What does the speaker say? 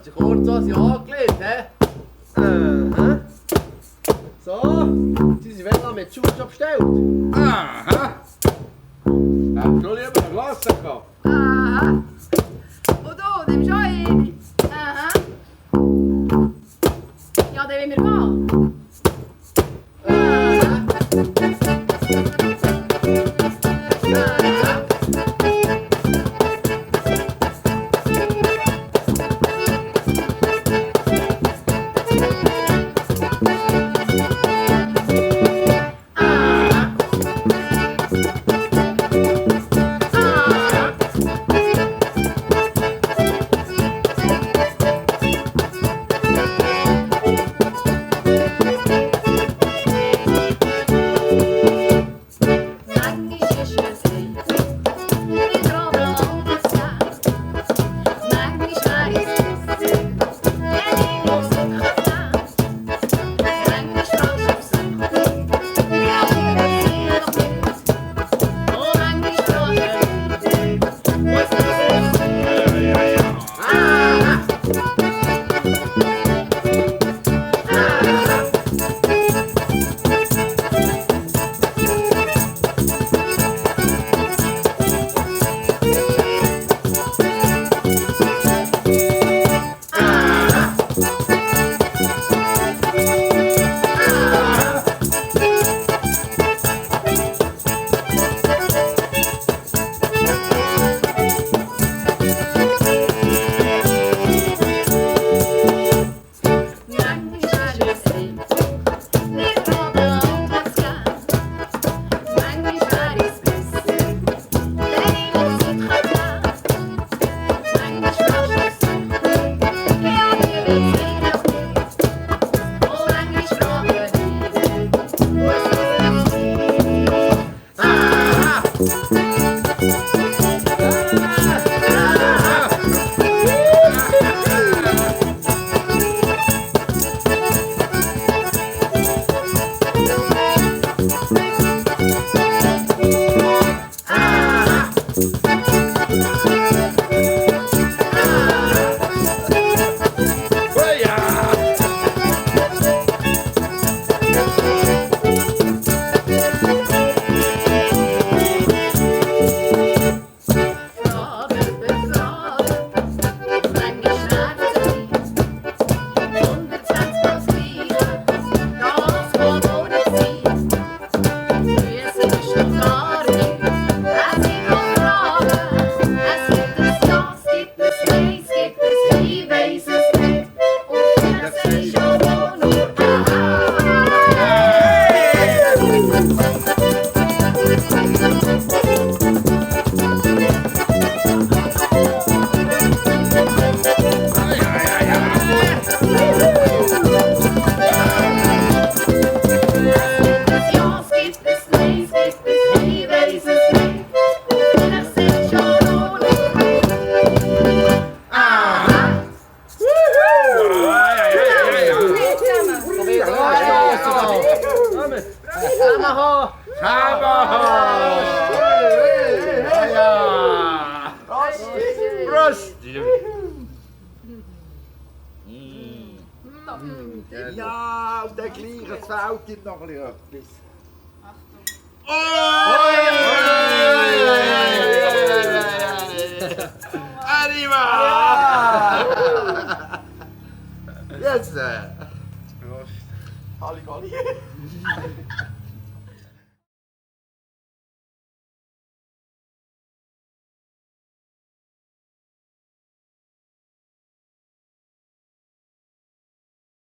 hat sich Kurzhose angelegt, hä? So, sie sind wenn mit Schuhe bestellt. Aha. Hättest du lieber ein Glas gehabt? Aha. Und du, nimmst auch eine? Aha. Ja, dann wollen wir gehen. Prost! Ja, und dann gleich, es fehlt ihm noch ein bisschen etwas. Arriva! Jetzt! Prost! Halligalli!